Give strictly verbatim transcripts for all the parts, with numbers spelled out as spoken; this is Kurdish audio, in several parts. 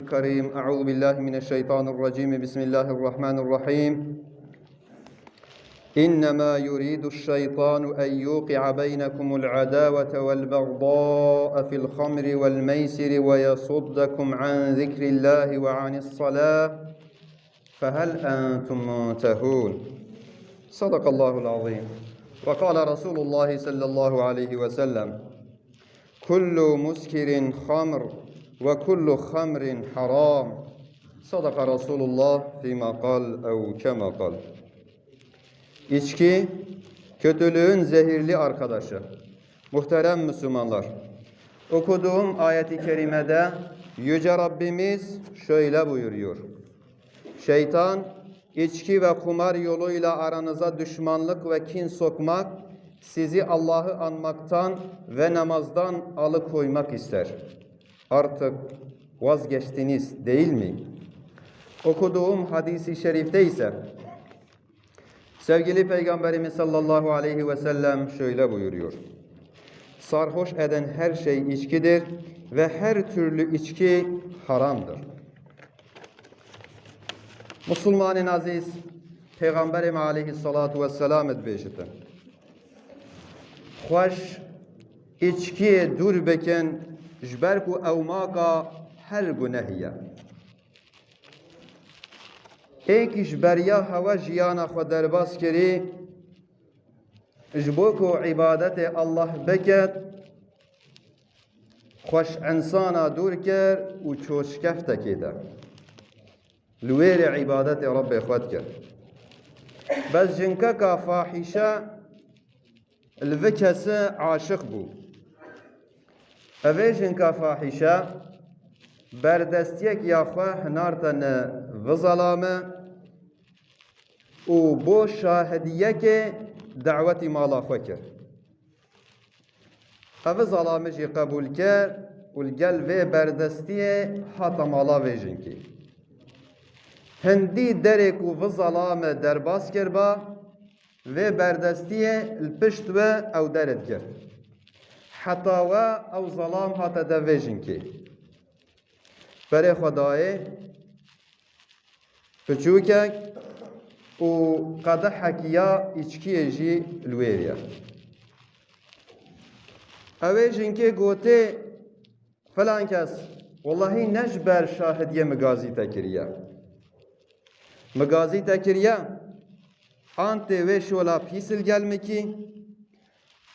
الكريم، أعوذ بالله من الشيطان الرجيم، بسم الله الرحمن الرحيم. إنما يريد الشيطان أن يوقع بينكم العداوة والبغضاء في الخمر والميسر ويصدكم عن ذكر الله وعن الصلاة فهل أنتم منتهون؟ صدق الله العظيم. وقال رسول الله صلى الله عليه وسلم: كل مسكر خمر وكل خمر حرام. صدق رسول الله فيما قال أو كما قال. İçki, kötülüğün zehirli arkadaşı. Muhterem Müslümanlar, okuduğum ayet-i kerimede Yüce Rabbimiz şöyle buyuruyor: Şeytan, içki ve kumar yoluyla aranıza düşmanlık ve kin sokmak, sizi Allah'ı anmaktan ve namazdan alıkoymak ister. Artık vazgeçtiniz, değil mi? Okuduğum hadisi şerifte ise sevgili Peygamberimiz sallallahu aleyhi ve sellem şöyle buyuruyor: Sarhoş eden her şey içkidir ve her türlü içki haramdır. Musulmanên azîz, Pêxemberê me aleyhisselatu vesselam dibêjite: Xweş îçkiyê dûr bikin, ji ber ku ew maka her gunehî ye. Êk ji beriya hewe jiyana xwe derbas kirî, ji bo ku îbadetê Allah biket, xweş insana dûr kir û çoşkeftekê de li wê rê îbadetê Rebbê xwe dikir. Bes jinkeka fahîşe li vi kesi aşiq bû. Evê jinka fahîşe berdestiyek ya xwe hinartene vi zelame û bo şahidiyekê dawetî mala xwe kir. Ev zelame jî qebûl kir û li gel vê berdestiyê hate mala vê jinkê. Hindî derê ku vi zelame derbas kirba, vê berdestiyê li pişt we ew derê digirt. Heta we ew zelam hate de vê jinkê. Berê xwe dayê piçûkek û qedehek ya îçkiyê jî li wê ye. Ew ê jinkê gotê, Filan kes, wellahî ne ji ber şahidiyê min gazî te kiriye. Min gazî te kiriye, an tê wê şola pîs li gel min kî,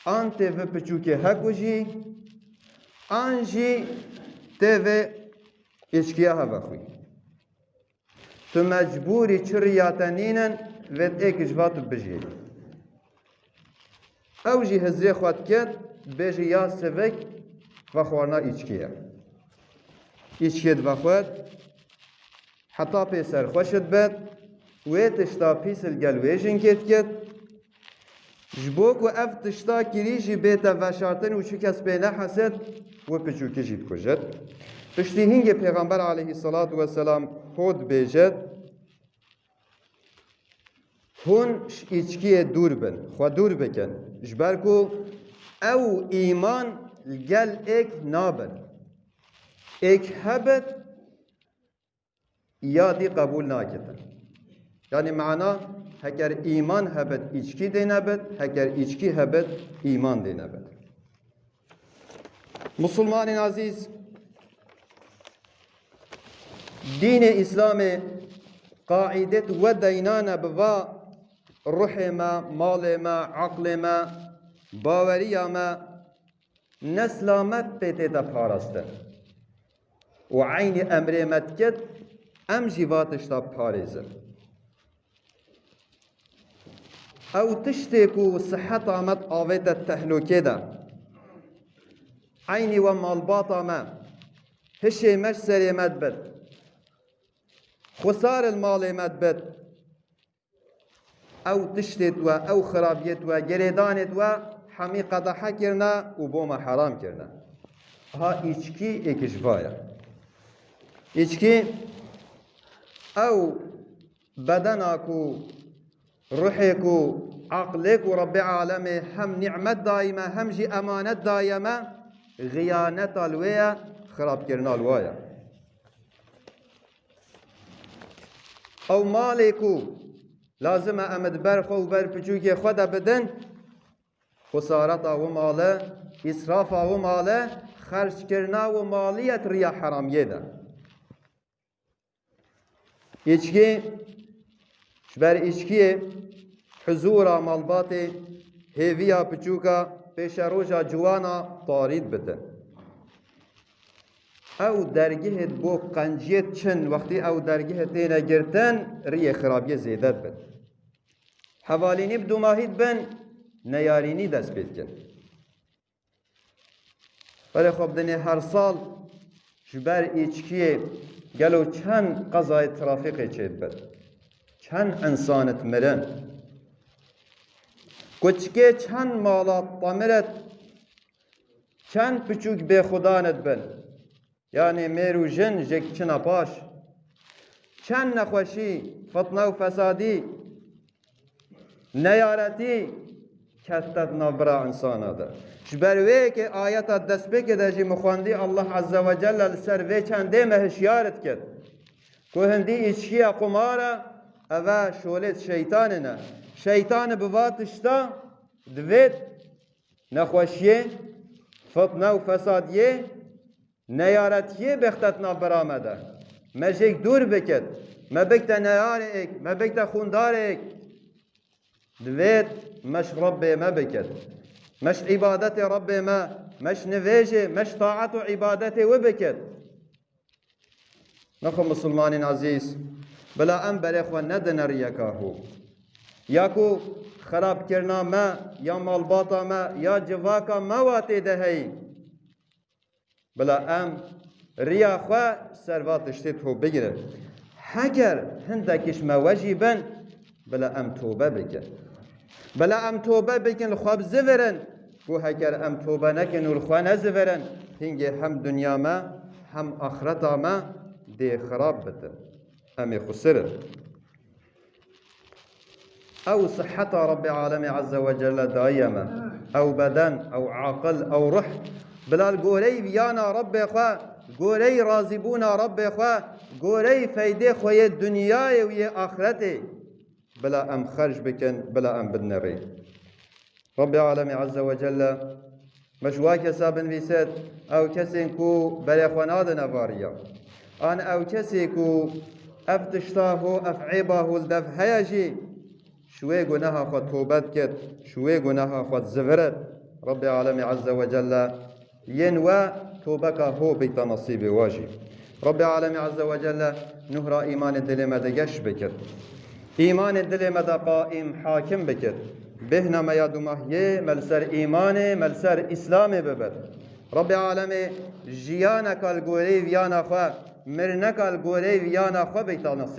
an tê vi piçûkê hekujî, an jî tê vê êçkiya hevexwî. Tu mecbûrî çi riya te nînin, vê êk ji va tu bijêrî. Ew jî hizrê xwe diket, bêjî ya sivik vexwarina îçkî ye. Îçkê divexwet, heta pê serxweş dibet, wê tişta pîs li gel wê jinkê diket. Ji bo ku ev tişta kirî jî bête veşartin û çi kes pê nehesit, wê piçûkî jî dikujit. Piştî hingê Pêxember aleyhisselatu vesselam ho dibêjit, Hûn ji îçkiyê dûr bin, xwe dûr bikin. Ji ber ku ew îman li gel êk nabin. Êk hebit, ya dî qebûl nakitin. Yanî mana, heker îman hebit, îçkî dê nebit, heker îçkî hebit, îman dê nebit. Musulmanên azîz, dînê Îslamê qaîdet we deynane bi va ruhê me, malê me, aqlê me, baweriya me, nesla me pê tête parastin. Û eynî emrê me dikit, em jî va tişta biparêzin. Ew tiştê ku siheta me avête tehlûkê de, eynî we malbata me, hişê me ji serê me dibit, xwisar li malê me dibit, ew tiştê we, ew xirabiyê we, girêdanê we hemî qedehe kirine û bo me heram kirine. Ha îçkî êk ji va ye. Îçkî ew bedena ku, ruhê ku, aqlê ku Rebbê alemê hem nîmet dayî me, hem jî emanet daye me, xiyaneta li wê ye, xirabkirina li wa ye. Ew malê ku lazim e em di ber xwe û ber piçûkê xwe de bidin, xusareta wi male, îsrafa wi male, xerckirina wi maliyet riya heramiyê de. Îçkî, ji ber îçkiyê huzûra malbatê, hêviya piçûka, pêşeroja ciwana tarî dibitin. Ew dergihê bo qenciyê diçin, wextî ew dergihê têne girtin, riyê xirabiyê zêde dibin. Hevalînî bi dûmahî dibin, neyarînî dest pê dikin. Berê xwe bidinê her sal ji ber îçkiyê gelo çend qezayê trafîkê çêdibin? Çend însan dimirin? Kuçikê çend mala temir et, çend piçûk bêxudan dibin? Yanê mêr û jin jêk çina paş. Çend nexweşî, fitne û fesadî, neyaretî kete di navbera însana de. Ji ber wê yekê ayeta destpêkê de jî min xwendî, Allah Azze ve Celle li ser vê çendê me hişyar dikir. Ku hindî îçkiya qumar e, eve şolê şeytanê ne. Şeytanê bi va tişta divêt nexweşiyê, fitne û fesadiyê, neyaretiyê bêxte di navbera me de. Me jêk dûr bikit. Me bikte neyarêk, me bikte xûndarêk. Divêt me ji Rebbê me bikit. Me ji îbadetê Rebbê me, me ji nivêjê, me ji taet û îbadetê wî bikit. Nexwe misilmanên ezîz, bila em berê xwe nedine riyeka hû. Ya ku xerabkirina me, ya malbata me, ya civaka me wa tê de heyî. Bila em riya xwe ser va tiştê hû bigirin. Heger hindekî ji me we jî bin, bila em tobe bikin. Bila em tobe bikin, li xwe bizivirin. Ku heger em tobe nekin û li xwe nezivirin, hingê hem dinya me, hem axireta me dê xirab bitin. Em ê xusir in. Ew siheta Rebbê Alemê Azze ve Celle daye me. Ew beden, ew aqil, ew ruh. Bila li goreyî viyana Rebbê xwe, goreyî razîbûna Rebbê xwe, goreyî feydê xwe yê dinyayê û yê axiretê. Bila em xerc bikin, bila em bidine rê. Rebbê Alemê Azze ve Celle me ji wa kesa binivîsit, ew kesên ku berê xwe nadine va riya. An ew kesê ku ev tişta ho, ev êba ho li dev heye jî, ji wê guneha xwe tobe dikit, ji wê guneha xwe dizivirit. Rebbê Alemê Azze ve Celle yên we tobeka ho bîte nesîbê we jî. Rebbê Alemê Azze ve Celle nuhra îmanê dilê me de geş bikit. Îmanê dilê me de qaîm, hakim bikit. Bêhna me ya dumahiyê me li ser îmanê, me li ser Îslamê bibit. Rebbê Alemê jiyaneka li goreyê viyana xwe, mirineka li goreyê viyana xwe bîte nesîb.